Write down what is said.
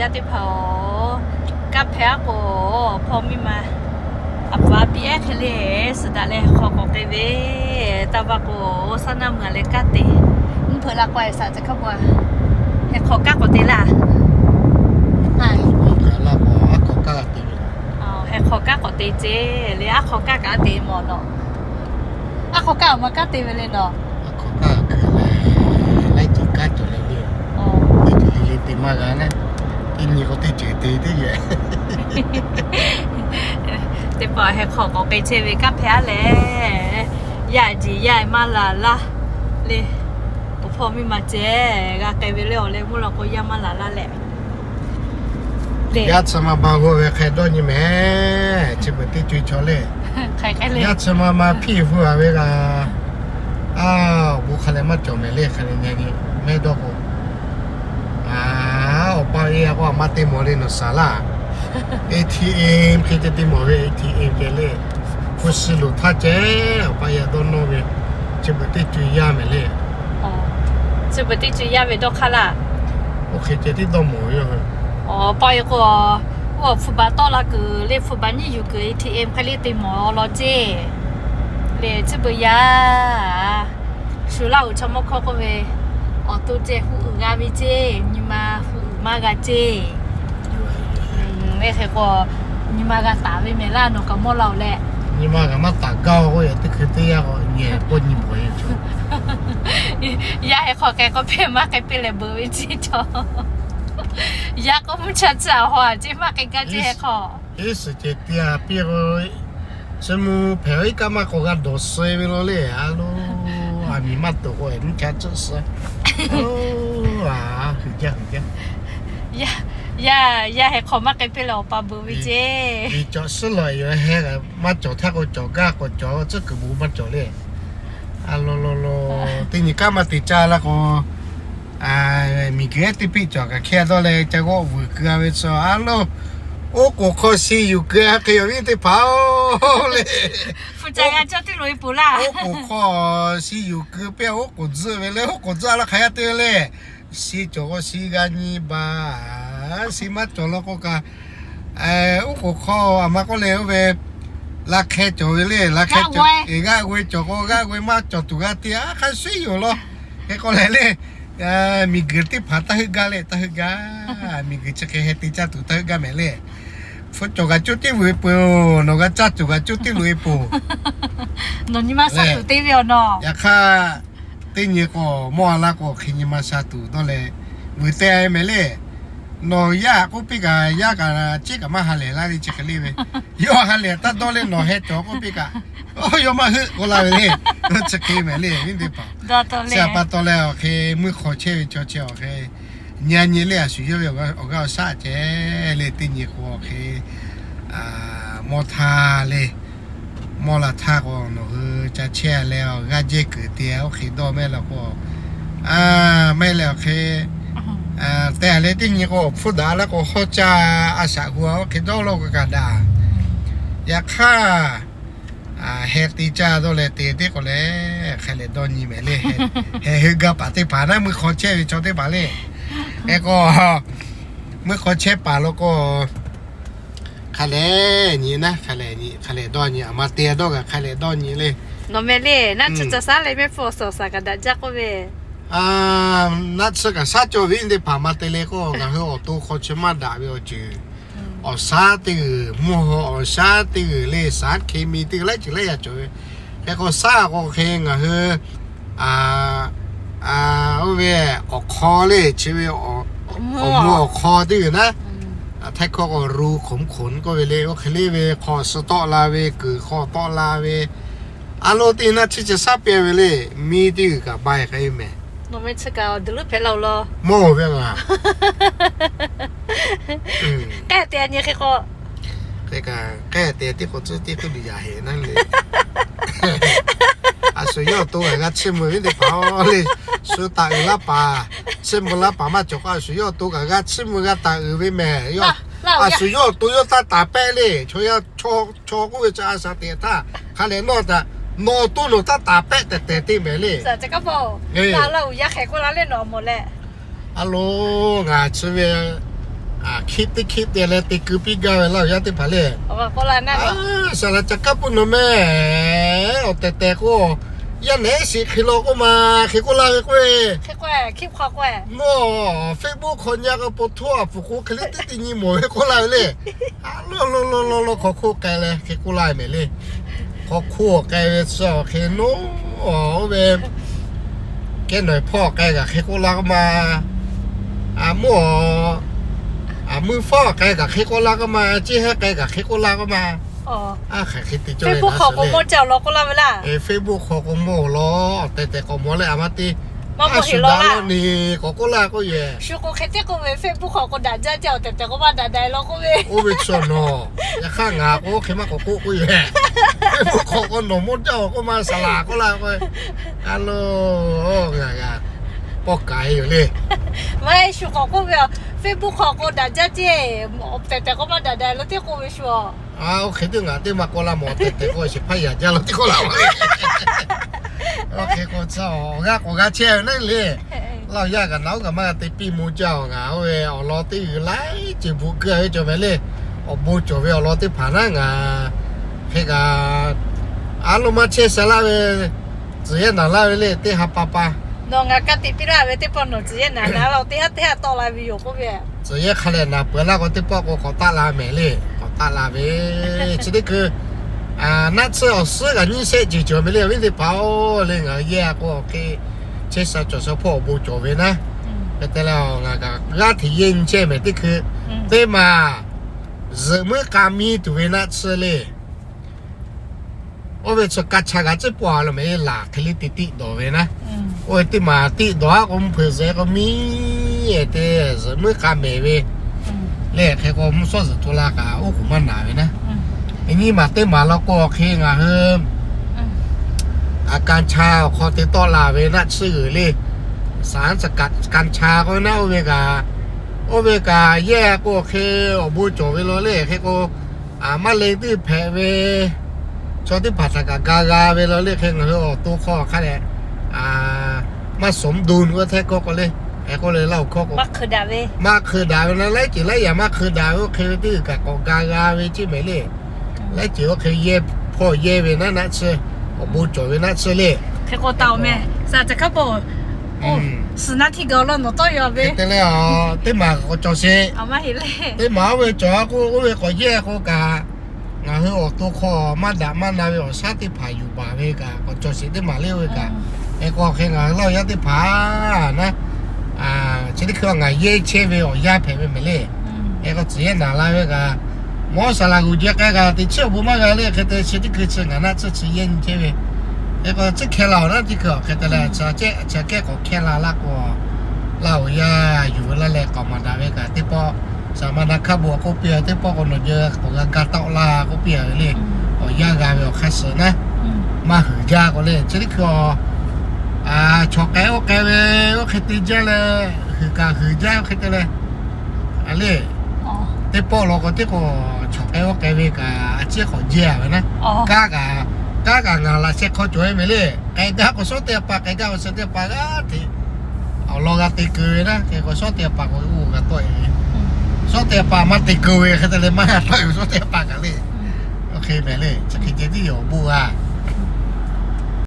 Yaˇ teˇ hpaˍ-oˬ, kaˇ hpehꞈ-aˉ k'o, awˬ hpawˇ miˇ ma aˬ pa biˇ ehˉ hk'e le suhˍ daꞈ leh hk'aw k'awꞈ k'ai ve, taˇ va k'o, saˉ naˇ meuˬ a leh kaˇ te, mvuhˇ hpeuꞈ la k'o, a shaꞈ ca hkaˇ ma, heh hk'aw kaˇ k'awꞈ te laˇ. Heh hk'aw kaˇ k'awꞈ te ce le, aˉ hk'aw kaˇ kaꞈ te mawˬ nawˬ. Aˉ hk'aw kaˇ awˬ ma kaˇ te ve le nawˬ. Aˉ hk'aw kaˇ kuiˬ leh, laiˉ ceuˬ kaˇ cawˬ leh le. Teˇ ceuˬ le le te maˇ g'a naˉ. Teˇ nyi k'o teˇ ceuˬ te teˇ yehˬ. Teˇ hpaˍ heh hk'aw k'awꞈ k'ai chehˇ ve kaˇ hpehꞈ-aˉ leh, yaˇ jeˬ yaˇ maˇ laˬ laˇ le. Awˬ hpawˇ miˇ ma ceh g'a k'ai ve le, awˬ leh mvuhˇ la k'o yaˇ maˇ laˬ laˇ leh. Yaˇ chi ma ba g'awˇ ve hk'e dawˇ nyi mehˍ, chi beuꞈ teˇ co chaw le. Yaˇ chi ma ma hpiˇ hu a ve g'a. A, awˬ bon hk'a leh maˇ cawˬ mehˍ le, hk'a leh nyi nyi mehˆ dawˇ k'o. A, awˬ pa e a k'o a ma te mawˬ le nawˬ shaˍ laˇ. ATM hk'e ceh te mawˬ ve, ATM ceh le. Hpu shi loˍ htaˇ ceh awˬ pa e a dawˇ nawˇ ve, chi beuꞈ teˇ co yaˇ mehˍ le. Chi beuꞈ teˇ co yaˇ ve dawˇ hk'aˇ laˇ. Oˇ hk'e ceh tiˉ dawˇ mawˬ ve yoˬ. Awˬ pa e k'o, oˇ hpu baˬ tawˆ la kuiˬ le, hpu baˬ nyiˇ yuˬ kuiˬ ATM hk'e le te mawˬ law ceˇ. Lehˬ chi beuꞈ yaˇ shu laˇ oˬ, chaw mawˇ hkawˇ k'oˆ ve, awˬ to ceh hu uiˍ g'a ve ceˇ, nyi ma hu uiˍ maˇ g'a ceˇ. Ve hk'e k'o, nyi ma g'a taˍ ve mehˍ laˇ nawˬ kaꞈ mawˇ la oˬ leh. Nyi ma g'a maˇ taˍ gaˇ-oˬ k'o, yaꞈ teˇ hkui teˇ yanˇ k'o nyi k'o nyi bawˬ e. Yaˇ heh hk'aw k'ai k'oˆ piˇ maˇ k'ai piˇ leh beuꞈ ve ceˇ cawˬ. Yaˇ k'oˆ mvuhˇ cha tcuh a haw a ceˇ maˇ k'ai gaˇ ceˇ heh hk'aw. Iˉ suhˍ ceh tiꞈ a piˇ k'o, chi mvuhˇ hpehꞈ iˉ kaˆ maˇ k'awꞈ g'a dawˬ suh ve law le. A lo, a miˍ maˇ toꞈ k'o, mvuhˇ cha tcuhˆ suh. A, hui jaˇ hui jaˇ. Yaˇ, yaˇ heh hk'aw maˇ k'ai piˇ leh awˬ pa beuꞈ ve ceˇ. Miˬ cawˬ suhˉ lawˬ yoˬ, heh maˇ cawˬ htaˇ k'o cawˬ gaˇ k'o cawˬ, tcuhˉ kuiˬ bon maˇ cawˬ le. A lo lo lo, teˇ nyi kaˉ maˇ te caˇ la k'o, miˬ guiˬ ehˉ teˇ piˇ cawˬ kaꞈ hkehˇ dawˇ leh ca g'awˆ vuiˬ keu a ve tcuh a lo. Oˉ k'oˍ hk'aw shi yuˬ keu a hk'e yoˬ viˉ teˇ hpaˍ-oˬ le. Oˉ k'oˍ hk'aw shi yuˬ keu piˇ, oˉ k'oˍ tzuhˆ ve le, oˉ k'oˍ tzuhˆ a la hk'aˬ yaˇ te le. Shi cawˬ k'o shi g'a nyi baˬ, shi maˇ cawˬ law k'o kaꞈ, oˉ k'oˍ hk'aw a ma k'oˆ leh oˇ ve, la hk'e cawˬ ve le, la hk'e cawˬ, g'aˇ g'oˇ cawˬ k'o g'aˇ g'oˇ maˇ cawˬ tuˬ g'a te a hk'a shuˍ yoˬ law. Hk'e k'oˆ leh le, miˬ guiˬ teˇ hpaˍ taˇ heuˆ gaˇ le, taˇ heuˆ gaˇ. Miˬ guiˬ chi hk'e heh te caˇ tuˬ taˇ heuˆ gaˇ mehˍ le. Hpu cawˬ kaꞈ cuˇ tiˉ vuiˬ peuˬ-oˬ, nawˬ g'a caˇ tuˬ kaꞈ cuˇ tiˉ loꞈ e peuˬ. Nawˬ nyi ma sha tuˬ te ve awˬ nawˬ. Yaꞈ hk'aˇ, teˇ nyi k'o mawˇ a laˇ k'o hk'e nyi ma sha tuˬ dawˇ leh vuiˬ te mehˍ le. Nawˬ yaˇ k'oˆ piˇ kaꞈ, yaˇ kaꞈ ceˉ kaꞈ maˇ ha lehˬ laˇ le chi hk'e le ve. Yawˇ ha lehˬ taˇ dawˇ le, nawˬ heh cawˬ k'oˆ piˇ kaꞈ, yawˇ maˇ heuˆ k'oˆ laˇ ve le. Chi hk'e mehˍ le, viˉ teˇ hpaˍ. Chi a pa taw leh awˬ hk'e mvuhˇ hk'aw chehˇ ve chaw chi awˬ hk'e nyi a nyi le, a shu yawˇ ve awˬ g'aˇ awˬ shaˉ ceh le, teˇ nyi k'o awˬ hk'e mawˇ htaˇ le, mawˇ la htaˇ k'o nawˬ hui ca chehˇ leh awˬ g'aˇ jehˇ kuiˬ te oˇ hk'e dawˇ mehˍ law k'o, mehˍ leh awˬ hk'e te a le, teˇ nyi k'o awˬ hpfuhˇ daꞈ laˇ k'o hawˉ caˇ a shaꞈ hu a oˇ hk'e dawˇ law k'o kaꞈ daꞈ. Yaꞈ hk'aˇ, heh te caˇ dawˇ leh te teˇ k'o leh hk'a lehˬ dawˇ nyi mehˍ le. Heh hui gaˇ paˍ teˇ hpaˍ naˉ, mvuhˇ hk'aw chehˇ ve chaw teˇ hpaˍ le. Hk'e k'o, mvuhˇ hk'aw chehˇ paˍ law k'o, hk'a lehˬ nyi naˉ, hk'a lehˬ nyi, hk'a lehˬ dawˇ nyi, a ma te dawˇ kaꞈ hk'a lehˬ dawˇ nyi le. Nawˬ mehˍ le, naˆ tsuhˇ ca shaˉ leh mehˆ hpfuhˇ awˬ suhˍ awˬ shaˍ kaꞈ daꞈ jaˇ k'oˆ ve. Naˆ tsuhˇ kaꞈ shaˉ cawˬ ve teˇ hpaˍ ma te le k'o, ngaˬ hui awˬ to hk'aw chi maˇ daꞈ ve awˬ ceuˬ, awˬ shaˉ teˇ g'uiˬ, mvuhˇ haw awˬ shaˉ teˇ g'uiˬ le, shaˉ hkeh mi teˇ g'uiˬ laiˉ ceuˬ laiˉ yaꞈ cawˬ ve. Hk'e k'o shaˉ k'o hk'e ngaˬ hui oˇ ve awˬ hk'aw le, chi ve awˬ mvuh awˬ hk'aw teˇ g'uiˬ naˉ, htaiˇ hkawˇ k'o ru hk'oꞈ hk'oꞈ k'oˆ ve le, oˇ hk'e le ve hk'aw suh tawˆ la ve, kuiˬ hk'aw tawˆ la ve, a lo teˇ naˆ chi ca shaˉ pehˇ ve le. Miˇ teˇ g'uiˬ kaꞈ ba e k'ai mehˍ. Nawˬ meh chi kaꞈ awˬ duˬ leuˉ hpehꞈ la oˬ law. Mawˇ ve ngaˬ k'ehˆ te nyi hk'e k'o, hk'e kaꞈ k'ehˆ te tiˉ k'o tcuhˉ tiˉ k'oˆ tuˬ yaꞈ heˍ naˉ le. A shu yawˇ awˬ to kaꞈ g'a chiˇ mvuh ve teˇ hpaˍ le. Shu taˍ uiˍ laˇ paˍ, chiˇ mvuh laˇ paˍ maˇ cawˬ k'o, a shu yawˇ awˬ to kaꞈ g'a chiˇ mvuh g'a taˍ uiˍ ve mehˍ. A shu yawˇ awˬ to yawˇ taˇ taˍ pehˆ le. Chaw yaˇ chaw k'oˆ ve chi a shaˍ teꞈ htaˇ, hk'a lehˬ nawˬ taꞈ, nawˬ awˬ to nawˬ taˇ taˍ pehˆ tehꞈ tehꞈ te mehˍ le. Laˇ uiˍ yaˇ hk'ehꞈ k'oˆ la le nawˬ mawˬ leh. A lo, ngaˬ chi ve Hkiˆ teˇ hkiˆ te leh te keu piˇ gaˇ ve laˇ ve yaˇ teˇ hpaˍ le. Saˍ laˍ ca kaˉ puiˉ nawˬ meh. Awˬ tehˬ tehˬ k'o, yaˇ nehˉ shiˍ hk'e law k'oˆ ma, hk'e k'oˆ laˇ ve k'o, mvuhˇ Facebook hk'aw nyi k'o po htoˇ a pfuhˍ k'o hk'e le teˇ teˇ nyi mawˬ ve k'oˆ laˇ ve le. A lo lo lo lo lo hk'aw hk'oˆ k'ai leh hk'e k'oˆ laˇ ve mehˍ le. Hk'aw hk'oˆ k'ai ve tcuh awˬ hk'e naˉ, oˇ ve kehˉ nawˬ hpawˇ k'ai kaꞈ hk'e k'oˆ laˇ k'oˆ ma. A mvuhˇ a mvuhˇ hpawˇ k'ai kaꞈ hk'e k'oˆ laˇ k'oˆ ma, ceˇ heˉ k'ai kaꞈ hk'e k'oˆ laˇ k'oˆ ma. A hk'aˬ hk'e te cawˇ le. Facebook hk'aw k'o mawˇ jaˇ awˬ lawn k'oˆ laˇ ve laˇ. Facebook hk'aw k'o mawˇ awˬ lawn tehˬ tehˬ k'awꞈ mawˬ leh a ma te maˇ mawˬ heˍ law laˇ ni k'awꞈ k'oˆ laˇ k'oˆ yoˬ. Shu k'o hk'e teˇ k'oˆ ve Facebook hk'aw k'o daꞈ jaˇ ceh awˬ tehˬ tehˬ k'oˆ maˇ daꞈ daꞈ law k'oˆ ve. Oˇ ve tcuh nawˬ, yaꞈ hk'aˇ ngaˬ k'o hk'e maˇ k'awꞈ k'oˆ k'oˆ yoˬ. Facebook hk'aw k'o nawˬ mawˇ jaˇ awˬ k'oˆ ma saˍ laˍ k'oˆ laˇ k'o, a lo, ngaˬ g'a pawˆ kaˍ e yoˬ le. Maˇ heˆ, shu k'awꞈ k'oˆ ve Facebook hk'aw k'o daꞈ jaˇ ceh, awˬ tehˬ tehˬ k'oˆ maˇ daꞈ daꞈ lo teˇ k'oˆ ve shu a. Oˇ hk'e teˇ ngaˬ teˇ maˇ k'oˆ laˇ mawˬ tehˬ tehˬ k'o shiˍ hpaˇ yaꞈ jaˇ lo teˇ k'oˆ laˇ. Oˇ hk'e k'o tcuh awˬ g'aˇ k'awꞈ g'a chehˇ ve naˉ le. Laˇ yaˇ kaꞈ naˬ oˇ kaꞈ maˇ g'a te piˇ mawˇ jaˇ awˬ ngaˬ oˇ ve awˬ lawn teˇ g'uiˬ laiˉ ceuˬ bvuhꞈ keu ve cawˬ mehˍ le. Awˬ bon cawˬ ve awˬ lawn teˇ hpaˍ naˉ ngaˬ hk'e kaꞈ a lo maˇ chehˇ sha laˇ ve, tcuhˬ yehˇ naˍ laˇ ve le teˇ ha pa pa. Nawˬ ngaˬ ka tiꞈ piˇ laˇ ve teˇ pawˆ nawˬ tcuhˬ yehˇ naˍ naˍ la teˇ haˉ teˇ haˉ tawˆ la ve yoˬ k'oˆ ve. Tcuhˬ yehˇ hk'a lehˬ naˍ peuˬ laˇ k'o teˇ pawˆ k'o k'awꞈ taˆ la mehˍ le. K'awꞈ taˆ la ve chi teˇ hkui naˆ tsuhˇ awˬ suhˉ kaꞈ nyiˇ shehˆ ceuˬ cawˬ mehˍ le awˬ viˉ teˇ hpaˍ-oˬ le. Ngaˬ hui yehˇ k'o awˬ hk'e chehˇ sha cawˬ sha hpawˇ awˬ bon cawˬ ve naˉ. Hk'e te leh ngaˬ kaꞈ g'aˇ hteꞈ yehˇ nyi chehˇ mehˍ teˇ hkui teˇ maˬ zuhꞈ muiˉ k'a miˇ tuˬ ve naˆ tsuhˇ le. Oˇ ve tcuh ka cha g'a tcuhˉ pawˆ a lo mehˍ laˬ hk'e le te tiˆ dawˬ ve naˉ. Oˇ ve teˇ maˬ tiˆ dawˬ aˉ k'o mvuhˇ hpeuꞈ zuhꞈ k'o miˇ te zuhꞈ muiˉ k'a mehˍ ve le. Hk'e k'o mvuhˇ shawˉ zuhꞈ to la kaꞈ oˉ k'oˍ maˇ naˍ ve naˉ. Nyiˇ maˬ teˇ maˬ law k'o awˬ hk'e ngaˬ hui a ka cha awˬ hk'aw te tawˆ la ve naˆ tsuhˇ g'uiˬ le. Saˍ ka cha k'o naˉ oˇ ve kaꞈ, oˇ ve kaꞈ yehˇ k'o awˬ hk'e awˬ bon cawˬ ve law le. Hk'e k'o maˇ le teˇ hpehꞈ ve chaw teˇ hpaˍ htaꞈ kaꞈ ga g'a ve law le. Hk'e ngaˬ hui awˬ to hk'aw hk'a leh maˇ sawˍ mvuhˇ do nu a hteˇ kawˆ k'o le. Hk'e k'oˆ le laˇ oˬ hkawˇ k'o maˇ hkeu daꞈ ve naˉ, laiˉ ceuˬ laiˉ yaꞈ maˇ hkeu daꞈ ve oˇ hk'e ve teˇ g'uiˬ kaꞈ k'awꞈ ga g'a ve ceˇ mehˍ le. Laiˉ ceuˬ oˇ hk'e yehˇ hpawˇ yehˇ ve naˉ naˆ tsuhˇ awˬ bon cawˬ ve naˆ tsuhˇ le. Hk'e k'o taˍ oˬ meh. Saˍ ca hkaˉ pawˆ suhˍ naˉ htiˇ gaˬ law nawˬ tawˇ yaw ve te leh teˇ maˬ k'awꞈ cawˬ sheˍ. Teˇ maˬ oˇ ve cawˬ a k'o oˇ ve k'awꞈ yehˇ k'o kaꞈ ngaˬ hui awˬ to hk'aw maˇ daꞈ maˇ na ve awˬ shaˉ teˇ hpaˍ yuˬ baˬ ve kaꞈ k'awꞈ cawˬ sheˍ teˇ maˬ le oˇ ve kaꞈ. Hk'e k'o hk'e ngaˬ hui laˇ yaˇ teˇ hpaˍ naˉ chi teˇ hkui ngaˬ yehˇ chehˇ ve awˬ yanˇ hpehꞈ ve mehˍ le. Hk'e k'o tcuhˬ yehˇ naˍ la ve kaꞈ mawˇ saˍ laˍ g'uˬ jehˇ k'ai kaꞈ teˇ chiˉ awˬ bon maˇ g'a le. Hk'e te chi teˇ hkui chi ngaˬ naˆ tsuhˇ chi yehˇ nyi chehˇ ve. Hk'e k'o tcuhˉ hkeh la awˬ naˉ teˇ hkui awˬ hk'e te leh chi kehˉ k'awꞈ hkeh la laˇ k'o laˇ oˬ yaˇ yuˬ ve laˇ leh k'awꞈ maˍ daꞈ ve kaꞈ teˇ pawˆ saˍ ma na hkaˇ bon k'oˆ piˇ a teˇ pawˆ k'o nawˬ jehˇ k'awꞈ g'a ga taˆ laˇ k'oˆ piˇ a ve le. Awˬ yanˇ g'a ve awˬ hk'aˇ suh naˉ maˇ huiˍ jaˇ k'o le. Chi teˇ hkui chaw k'ai oˇ k'ai ve oˇ hk'e te jaˇ leh huiˍ kaꞈ huiˍ jaˇ oˇ hk'e te leh a le teˇ pawˆ law k'o teˇ k'o chaw k'ai oˇ k'ai ve kaꞈ a ciˉ k'awꞈ jehˇ a ve naˉ. Kanˉ kaꞈ, kanˉ kaꞈ ngaˬ laꞈ sheh hk'aw cawˬ ve mehˍ le. K'ai gaˇ k'o shawˉ teˇ a pa k'ai gaˇ k'o shawˉ teˇ a pa g'a te awˬ lawn g'a te keu ve naˉ. Hk'e k'o shawˉ teˇ a pa k'o oˇ g'a tawˆ e ve. Shawˉ teˇ a pa maˇ te keu ve hk'e te leh maˇ g'a tawˆ e ve shawˉ teˇ a pa kaꞈ le. Oˇ hk'e mehˍ le. Chi hk'e ceh tiˉ yoˬ awˬ bon g'a